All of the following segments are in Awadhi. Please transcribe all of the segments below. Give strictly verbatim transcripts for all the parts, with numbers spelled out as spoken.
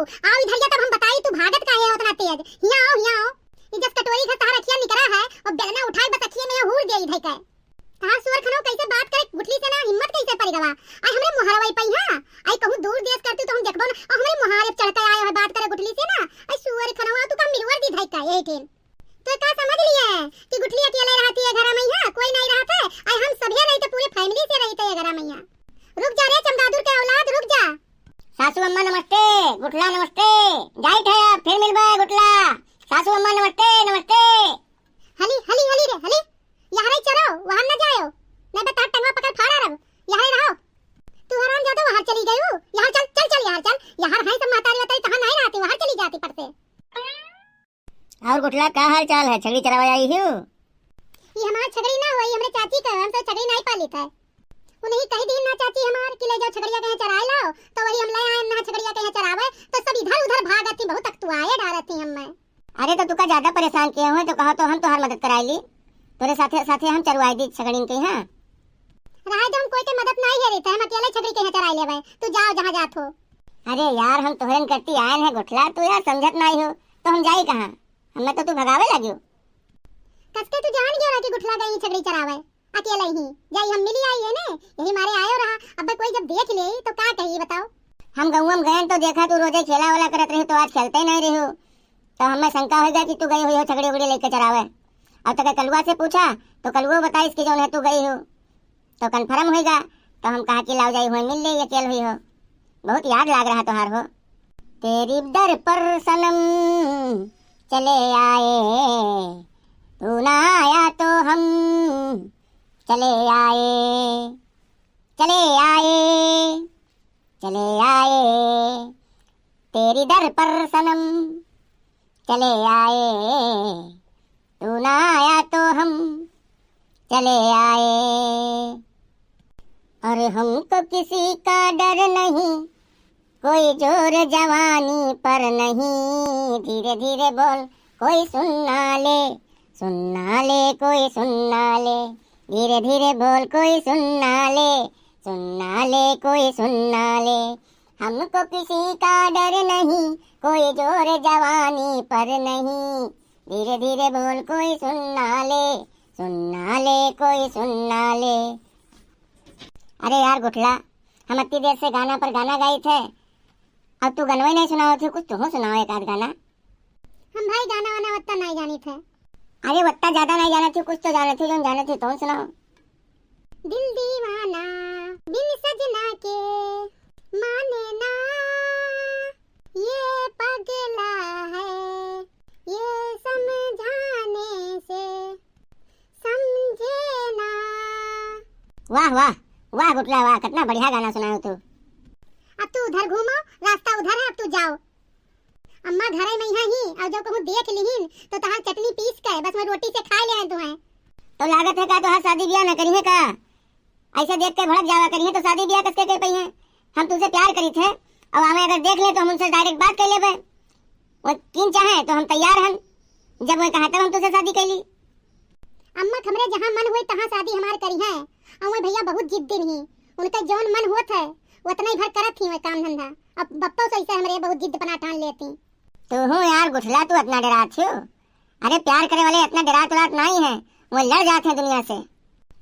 आओ इधर या, तब हम बताई तू भागत काहे हो उतना तेज। हियाँ आओ, हियाँ आओ। ई जस कटोरी का तहार अखिया निकरा है और बेलना उठाई बस अखिए में हूर दे इधर के। तहार सुअर खनो कैसे बात करे गुठली से ना, हिम्मत कैसे पड़ गवा। आई हमरे मुहारवा पई है, आई कहूँ दूर देश करती तो हम देखबो ना, और हमरे मुहारे चढ़ के आए है बात करे गुठली से ना। आई सुअर खनो तू का मिलवर दी धई का यही ठेन। तो का समझ लिए कि गुठली अकेले रहती है घर में, यहाँ कोई नहीं रहता है। आई हम सभी रही तो पूरे फैमिली से रही थे घर में यहाँ। रुक जा रे चमगादुर के औलाद, रुक जा। सासू अम्मा नमस्ते, गुठला नमस्ते। जाइत है अब, फिर मिलबे गुठला। सासू अम्मा नमस्ते, नमस्ते। हली, हली, हली रे, हली। यहाँ रही चरो, वहाँ न जायो। नहीं बता टंगवा पकड़ फाड़ा रहो। यहाँ रही रहो। तू हराम जादो वहाँ चली गई हूँ। यहाँ चल, चल, चल, यहाँ चल। यहाँ है सब महतारी बताई, कहाँ नहीं रहती, वहाँ चली जाती पट से। और गुठला का हाल चाल है? छगड़ी चरावे आई हो? ये हमार छगड़ी ना हुआ, ये हमरे चाची का, हम सब छगड़ी नहीं पालित है। उन्हीं कही दीन ना चाची हमार कि ले जाओ छगड़िया कहीं चराए लाओ, तो वही हम ले आए ना छगड़िया कहीं चरावे, तो सब इधर उधर भागत थी, बहुत अकतुआए डारत थी हम में। अरे तो तुका ज्यादा परेशान किए हुए तो कहो तो हम तोहार मदद कराई ली, तोरे साथे साथे हम चरवाई दी छगड़िन के यहाँ। रहे तो हम कोई के मदद नहीं है रही, हम अकेले छगड़ी कहीं चराई लेवे, तू जाओ जहाँ जात हो। अरे यार हम तोहरन करती आयन है गुठला, तू यार समझत नहीं हो, तो हम जाई कहाँ? हमें तो तू भगावे लगियो। कसके तू जान गयो ना कि गुठला गई छगड़ी चरावे, अकेले ही। जाई हम मिली आई है ने, यही मारे आयो रहा। अब कोई जब देख ले तो का कही बताओ? हम गौवा में गए तो देखा तू रोजे खेला वाला करत रही, तो आज खेलते ही नहीं रही हो। तो हमें शंका हो गया कि तू गई हुई हो छगड़ी उगड़ी लेके चरावे। और तो कलुआ से पूछा तो कलुआ बताइस कि जौन है तू गई हो। तो कन्फर्म होइगा, तो हम कहा कि लाओ जाई हुए मिल ले, अकेल हुई हो, बहुत याद लाग रहा तोहार हो। तेरी दर पर सनम चले आए, तू ना आया तो हम चले आए, चले आए, चले आए। तेरी दर पर सनम चले आए, तू ना आया तो हम चले आए। और हमको किसी का डर नहीं, कोई जोर जवानी पर नहीं। धीरे धीरे बोल, कोई सुन ना ले, सुन ना ले, कोई सुन ना ले। धीरे धीरे बोल, कोई सुन ना ले, सुन ना ले, कोई सुन ना ले। हमको किसी का डर नहीं, कोई जोर जवानी पर नहीं। धीरे धीरे बोल, कोई सुन ना ले, सुन ना ले, कोई सुन ना ले। अरे यार गुठला, हम अत्ती देर से गाना पर गाना गाई थे, अब तू गनवे नहीं सुनाओ थे, कुछ तू सुनाओ एक आध गाना। हम भाई गाना वाना वत्ता नहीं जानी थे। अरे वत्ता ज्यादा नहीं जाना थे, कुछ तो जाना थे, जो जाना थे तो सुनाओ। दिल दीवाना बिन सजना के माने ना, ये पगला है, ये समझाने से समझे ना। वाह, वाह, वाह गुठला वाह, कितना बढ़िया गाना सुनायो तू। अब तू उधर घूमो, रास्ता उधर है, अब तू जाओ। अम्मा घरे में यहाँ ही, और जो कहूँ देख लिहिन, तो तहार चटनी पीस के बस मैं रोटी से खाए ले हैं तुम्हें। तो लागत है का तोहार शादी ब्याह न करी है का? ऐसे देख के भड़क जावा करी है तो शादी ब्याह कसके कर पई है? हम तुमसे प्यार करी थे, और हमें अगर देख ले तो हम उनसे डायरेक्ट बात कर लेबे। वो किन चाहे तो हम तैयार हन, जब वो कहा तब हम तुमसे शादी कर ली। अम्मा, हमरे जहाँ मन होई तहाँ शादी हमार करी है। अउर भैया बहुत जिद्दी नहीं, उनका जौन मन होत है, उतना ही भर करत ही वह काम धंधा। अब बप्पो से ऐसे हमरे बहुत जिद्द पना ठान लेती। तू हूँ यार गुठला, तू इतना डरात हो। अरे प्यार करे वाले इतना डरात उरात नहीं है, वो लड़ जाते हैं दुनिया से।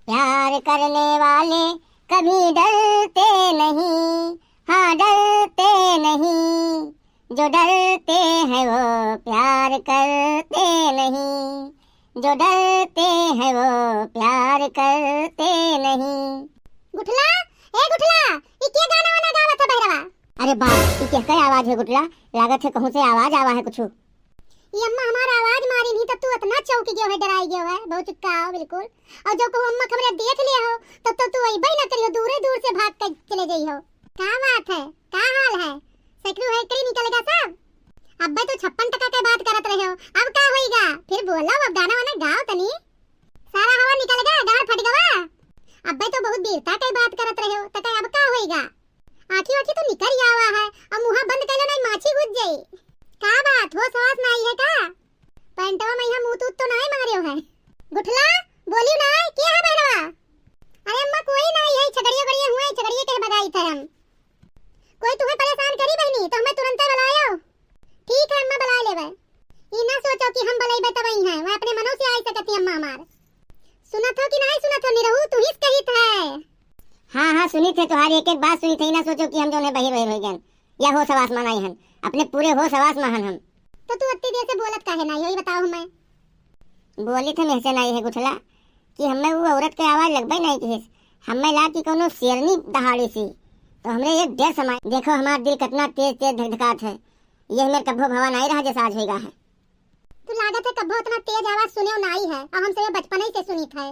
प्यार करने वाले कभी डरते नहीं, हाँ डरते नहीं। जो डरते हैं वो प्यार करते नहीं, जो डरते हैं वो प्यार करते नहीं। गुठला, ए गुठला, ई के गाना वाना गावत है बहरवा? अरे बाप, ई केकर आवाज है गुठला? लागत है कहूँ से आवाज आवा है कुछ। ई अम्मा हमार आवाज मारी नहीं तब तू इतना चौंक गयो है, डराई गयो है, बहुत चुक्का हो बिल्कुल। और जो कहूँ अम्मा हमरे देख लिया हो तब तो तू अइबे ना करियो, दूरे दूर से भाग के चले जाई हो। का बात है, का हाल है? सकरू है करी निकलेगा सब। अब्बे तो छप्पन टका के बात करत रहे हो, अब का होइगा? फिर बोलो, अब गाना वाना गाओ तनी। सारा हवा निकल गया, गाड़ फट गवा। अब्बे तो बहुत वीरता के बात करत रहे हो, तके अब का होइगा? आँखी वाँखी तो निकल आवा है, अब मुँहा बंद कर लो, नहीं माछी घुस जाई। का बात, होश हवास ना आई है का? पैंटवा में यहाँ मुँह तूत तो नहीं मारे हो है? गुठला, बोलियो ना, के है बहरवा? अरे अम्मा, कोई ना, यही छगड़िया गड़िया हुए, छगड़िया के भगाई थे हम। कोई तुम्हें परेशान करी बहनी, तो हमें तुरंते बुलायो। निरहू, तू ही कहित है। हाँ, हाँ, सुनित है, तोहारी एक एक बात सुनित है, ई ना सोचो कि हम जौन है बहिर बहिर होइ गएन, या होश हवास मा नाई हन, अपने पूरे होश हवास मा हन हम। तो तू अत्ती देर से बोलत काहे नाई हो, ई बताओ हमें। बोलित हम एहसे नाई है गुठला, कि हमें उ औरत के आवाज लगबे नाई किहिस, हमें लाग कि कौनो शेरनी दहाड़िस ही, तो हमरे एक डर समाए। देखो हमार दिल कितना तेज तेज धकधकात है, ये हमें कभो भवा नाई रहा जैसा आज होइगा है। तू लागत है कभो उतना तेज आवाज सुनेउ नाई है, और हमसे ये बचपन ही से सुनित है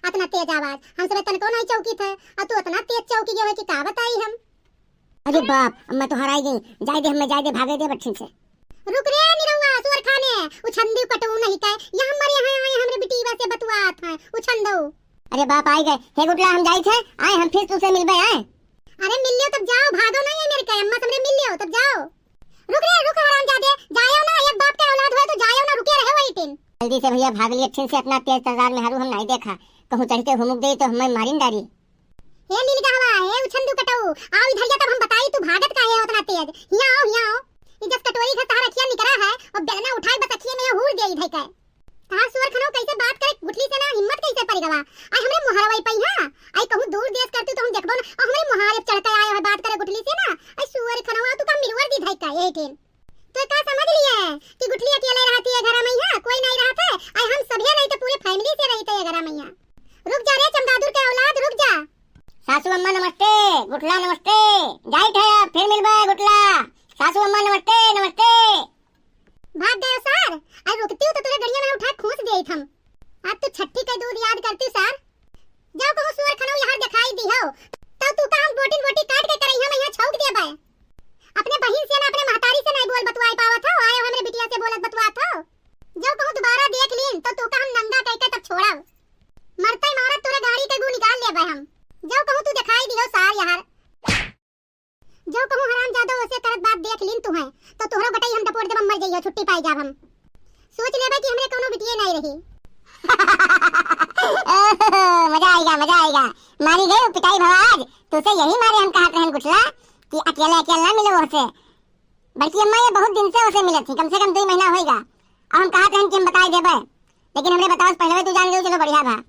अतना तेज आवाज, हमसे तनको नाई चौकित है, और तू अतना तेज चौकि गयो है कि का बताई हम। अरे बाप, अम्मा तो हराई गई, जाए दे हमें, जाए दे, भागे दे बट्ठिन से। रुक रे निरहुआ, सुअर खाने, उछंदू कटऊ नहीं कै, यहाँ मरे हैं आए हमरे बिटीवा से बतुआत हैं, उछंदऊ। अरे बाप, आई गए, हे गुठला हम जाइत है, आए हम फिर तुसे मिलबे आए। अरे मिल लियो तब जाओ, भागो नहीं है मेरे कै, अम्मा से हमरे मिल लियो तब जाओ। रुक रे, रुक हरामजादे, जायो ना, एक बाप के औलाद होए तो जायो ना, रुके रहे वही टिन। जल्दी से भैया भाग लिए, ठिन से इतना तेज तर्रार मेहरू हम नहीं देखा, कहूँ चढ़ के हुमुक दे तो हमें मारिन डारी। हे नीलगहवा, हे उछंदू कटऊ, आओ इधर या तब हम बताई तू भागत काहे है उतना तेज। हियाँ आओ, हियाँ आओ। ई जस कटोरी का तहार अखिया निकरा है, और बेलना उठाए बस अखिए में हूर दे इधर के। तहार सुअर खनऊ कैसे बात करे गुठली से ना, हिम्मत कैसे परि गवा? आई हमरे मुहारवई पई हाँ, आई कहूँ दूर देश करती तो हम देखबो ना, और हमरे मुहारे चढ़ के आए है बात करे गुठली से ना, आई सुअर खनऊ तू का मिरवर दी धई का यही ठेन। तो का समझ लिए कि गुठली अकेले रहती है घर में यहाँ, कोई नहीं रहता है, आई हम सभी रहते पूरे फैमिली से रहते है घर में यहाँ। रुक जा रे चमगादुर के औलाद, रुक जा। सासू अम्मा नमस्ते, गुठला नमस्ते, जाइत है अब, फिर मिलबे गुठला। सासू अम्मा नमस्ते, नमस्ते। भाग गयो सार, अरे रुकती हूँ तो तोरे गड़िया में उठा खोस देइत हम। आज तू छठी के दूध याद करती सार। जाओ कहूँ सुअर खनऊ यहाँ दिखाई दी हो, तो तू का हम बोटिन बोटी काट के करई हम यहाँ छौक देबे। अपने बहिन से ना अपने महतारी से नहीं बोल बतुआई पावत हो, आयो हमरे बिटिया से बोलत बतुआत हो। जाओ कहूँ दोबारा देख लीन तो तू का हम नंगा कह के तब छोड़ब। मरते मारत तोरे गाड़ी के गू निकाल लेबे हम। जाओ कहूँ तू दिखाई दियो सार यार। जो कहूँ हरामजादो ओसे करत बात देख लीन तू है, तो तोहरो गटई हम डपोट देब, मर जइहो, छुट्टी पाई जाब हम। सोच लेबे कि हमरे कौनो बिटिये नाई रही। ओहो, मजा आइगा, मजा आइगा। मारी गई पिटाई भवा आज। तुसे यही मारे हम कहत रहन गुठला कि अकेले अकेले ना मिलो ओसे। बल्कि अम्मा ये बहुत दिन से ओसे मिलत थी, कम से कम दो महीना होइगा। और हम कहत रहन कि हम बताई देबे, लेकिन हमरे बताओ से पहले तू जान गई, चलो बढ़िया बा।